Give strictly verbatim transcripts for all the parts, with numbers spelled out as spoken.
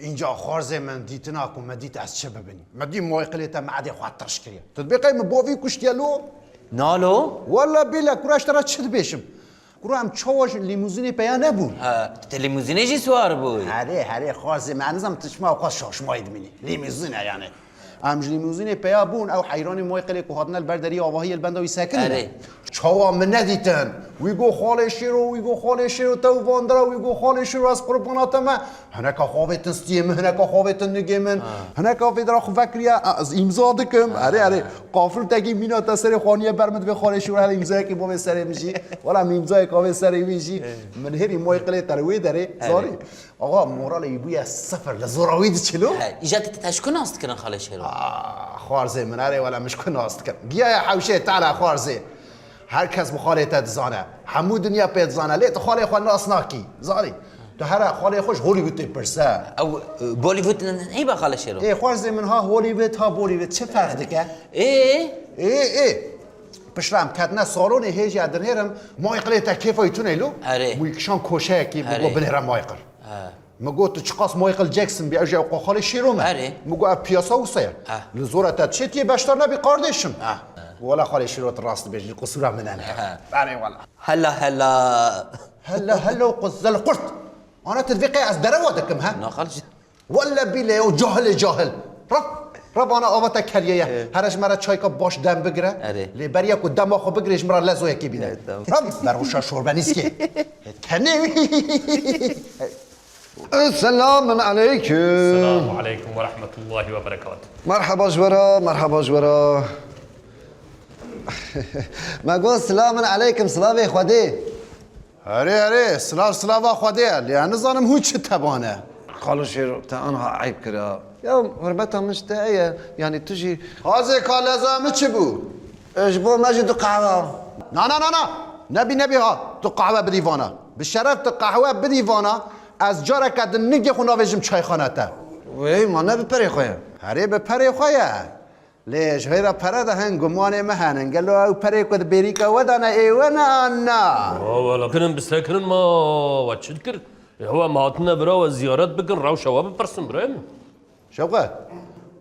Înca xwarzê min dîtina ku me dît ez çi bibinî. Me dî moyqilê te me'edê xwe tirş kiriye. Tu dibê qey min bovî kuştiye lo? Na lo? Walla bîle kura ji te re çi dibêjim? Kura em çawa ji lîmuzînê peya nebûn? Ha, tu te lîmuzînê jî siwar bûyî? Herê, herê xwarzê min, ez nizam tu çima xwe şaşmayî dimînî. Lîmuzîn e yani. Em ji lîmuzînê peya bûn, ew heyranê moyqilê ku hatine li ber derî avahiyê li benda wî sekiniye. Erê. Çawa min nedîtin? Wî got xalê Şêro, wî got xalê Şêro, te û van dira, wî got xalê Şêro, ez qurbana te me. Hineka xwe avêtin stiyê min, hineka xwe avêtin nigê min. Ha. Hineka vê dira xwe vekiriye, ez îmza dikim. Ha. Erê, erê. Qafiltekî mîna te serê xwe aniye ber min, divê xalê Şêro hele îmzayekê bavê serê min jî. Wela min îmzayek avê serê wî jî. Ê. Min hêrî moyqilê te li wê derê, Erê. Zarî. Axa, moralê wî bûye sifir, li zora wî diçilo. He, îja te, te ji ku nas dikirin xalê Şêro? Ah, xwarzê min, erê wela min ji ku nas dikin. Giyaye hewşê te le xwarzê. Her kes bi xalê te dizane. Hemû dinya pê dizane. Lê tu xalê xwe nas nakî. Zanî. Tu here xalê xwe ji Hollywoodê pirse. Ew, e, Bollywood n-, n-, neyba xalê Şêro? Ê, xwarzê min ha Hollywood, ha Bollywood. Çi ferq dike? Ê? Ê, ê. Piştre em ketine salonê hêjî dinêrim. Moyqilê te kêfa wî tune lo. Erê. Wî kişan koşeyekî, Erê. Bigot binêre moyqil. He. Min got, "Tu çiqas Michael Jackson bî, ew jî ew xalê Şêro me." Erê. Min got, "Ev piyasa wisa ye." He. Li zora te çê tiyê beşdar nebî, qardeşim. He. Wela xalê Şêro, tu rast dibêjî, qisûra min e. He. Erê wela. Hela, hela. Hela, hela û qizil qurt. Ana tu divê qey ez derewa dikim, he? Naxal jî. Welle bîle, ew cahilê cahil. Rab, Rab ana ava te keriye ye. He. Here ji me re çayka baş dem bigire. Erê. Lê beriya ku dema xwe bigirê ji min re lezoyekê bîne. Evet, tamam. Rab, berwişa şorbenîskê. Tenê. Esselamun aleyküm. Selamun aleyküm ve rahmetullahi ve berekatuhu. Merhaba ji we re, merhaba ji we re. Me got selamun aleyküm, silavê Xwedê. Erê, erê, silav, silava Xwedê ye. Lê ez nizanim hûn çi tebane. Xalo Şêro, te anha eyb kira. Ya hurmeta min ji te heye, yanî tu jî Xazê ka leza min çi bû? E, ji bo me jî du qehwe. Na, na, na, na. Nebî, nebî ha. Tu qehwe bidî vana. Bi şeref tu qehwe bidî vana. Ez careke din nigê xwe navêjim çayxane te. Wey, ma ne bi perê xwe ye? Herê bi perê xwe ye. Lê ji hêra pere de hin gumanê me henin. Gelo ew perê ku di bêrîka we de ne ê we ne an na? Wa wela kirin bi sekirin ma we çi dikir? Ew em hatine vira we ziyaret bikin, rewşa we bipirsin birayê min. Şewqet,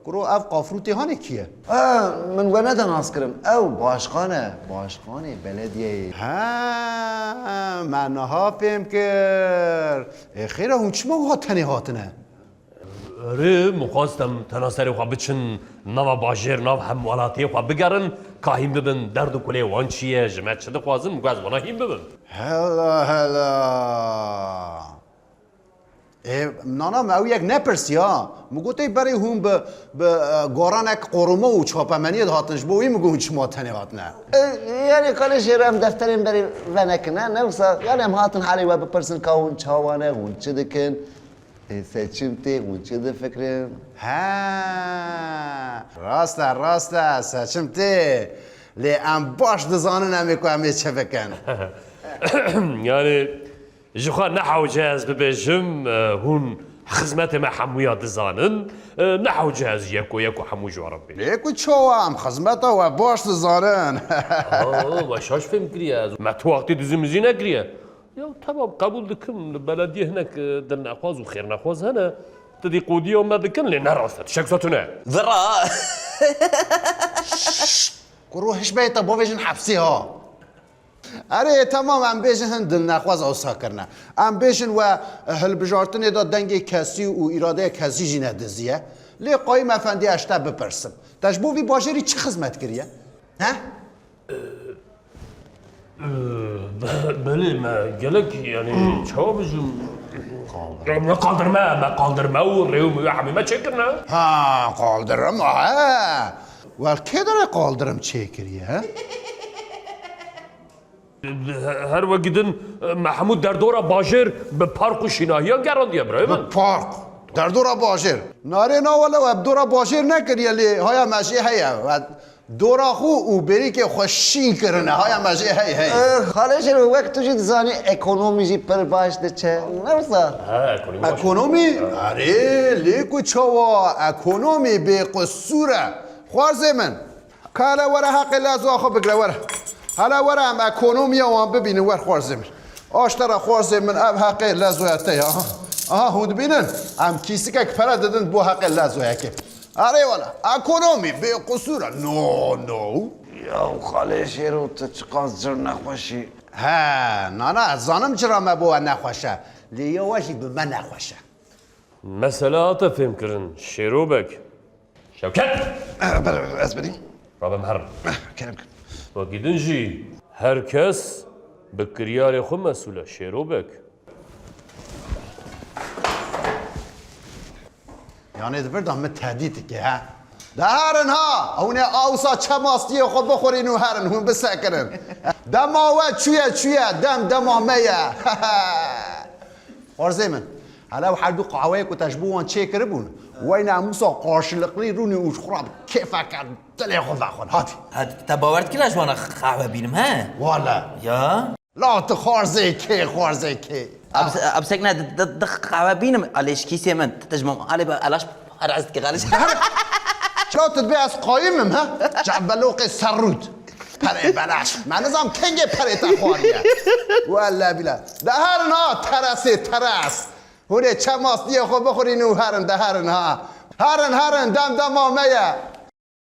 kuro ev qafrûtê hanê kî ye? Ha, min we neda nas kirin. Ew başqan e, başqanê belediyeyê. Ha, me niha fêm kir. Ê xêra hûn çima wiha tenê hatine? Erê, min xwest em tena serê xwe biçin nava bajêr, nav hemwelatiyê xwe bigerin, ka hîn bibin derd û kulê wan çi ye, ji me çi dixwazin, min got ez wana hîn bibim. Hela, hela. Ê, nana me ew yek nepirsiya. Min gotê berê hûn bi, bi, e, goranek qoruma û çapemeniyê dihatin, ji bo wî min got hûn çima tenê hatine. E, yani kalê jê re em defterên berê venekine, ne wisa, yani em hatin halê we bipirsin ka hûn çawa ne, hûn çi dikin? Ê, seçim tê, hûn çi difikirin? He, rast e, rast e, seçim tê. Lê em baş dizanin em ê ku em ê çi bikin. Yani, ji xwe ne hewce ez bibêjim, e, hûn xizmetê me hemûya dizanin, e, ne hewce ez yeko yeko hemû ji we re bibêjim. Lê ku çawa em xizmeta we baş dizanin. Aa, we şaş fêm kiriye ez. Me tu wextî dizî mizî nekiriye. Ya, temam, qebûl dikim, li belediyê hinek, e, dilnexwaz û xêrnexwaz hene, tu dî qûdiya me dikin, lê ne rast e, tişek wisa tune. Vira. Kuro hişmeyê te bavêjin hepsê ha. Erê, temam, em bêjin hin dilnexwaz ewsa kirine. Em bêjin we hilbijartinê de dengê kesî û îradeya kesî jî nediziye. Lê Qayîm Efendî, ez ji te bipirsim. Te ji bo vî bajêrî çi xizmet kiriye? He? Be-, belê me gelek, yani, çawa bijim? Me qaldirme, me qaldirme û rê û mû hemî me çêkirine. Ha, qaldirme, he. Wel, kê derê qaldirim çêkiriye, he? Her wekî din, me hemû derdora bajêr bi park û şînahiyan gerandiye, birayê min. Bi park? Derdora bajêr? Narê na wele we bi dora bajêr nekiriye lê haya me jê heye. We Dora xwe û bêrîkê xwe şîn kirine. Haya me jê hey hey. Eh, Xalê Şêro, wek tu jî dizanî ekonomî jî pir baş diçe. Ne wisa? Ha, ekonomî baş. Ekonomî? Erê, lê ku çawa? Ekonomî bêqisûr e. Xwarzê min. Ka hele were heqê lezoya xwe bigire, were. Hele were em ekonomiya wan bibînin, wer xwarzê min. Aştera xwarzê min, ev heqê lezoya te ya. Aha, hûn dibînin? Em kîsikek pere didin bo heqê lezoyekê. Erê wala, ekonomî bê qusûr e. No, no. Ya xalê Şêro, tu çiqas cir nexweş î. He, nana, ez zanim cira me bo we nexweş e. Lê ya we jî bi me nexweş e. Mesele hate fêmkirin, Şêro Beg. Şewket! Eh, ber, ez berîm. Rabe miherim. Eh, kerem kir. Wekî din jî her kes bi kiryarê xwe mesûl e, Şêro Beg. Yanê di vir de min tehdît dike, he? De herin ha! Hûn ê awsa çemastiyê xwe bixurîn û herin, hûn bisekirin. Dema we çûye çûye, dem dema me ye. Xwarzê min, hele ew her du qehweyê ku te ji bo wan çêkiribûn, weyne em wisa qarşılıklı rûnî û ji xwe re bi kêfeke dilê xwe vexwin. Hadi. Ha, te bawer dikir ez ji wana qehwe bînim, he? Wala. Ya. La tu xwarzê kê, xwarzê kê? Ab, ab sekne di, di, di qehwe bînim, alê ji kîsê min. Te ji min alê be, elaş her ez dike, xaliş. La tu dibê ez qayim im, ha? Çavbeloqê serrût. Perê belaş. Me nizam kengê perê te xwariye. Welle bila. De herin ha, teresê teres. Hûn ê çemastiyê xwe bixurîn û herin, de herin ha. Herin, herin, dem dema me ye.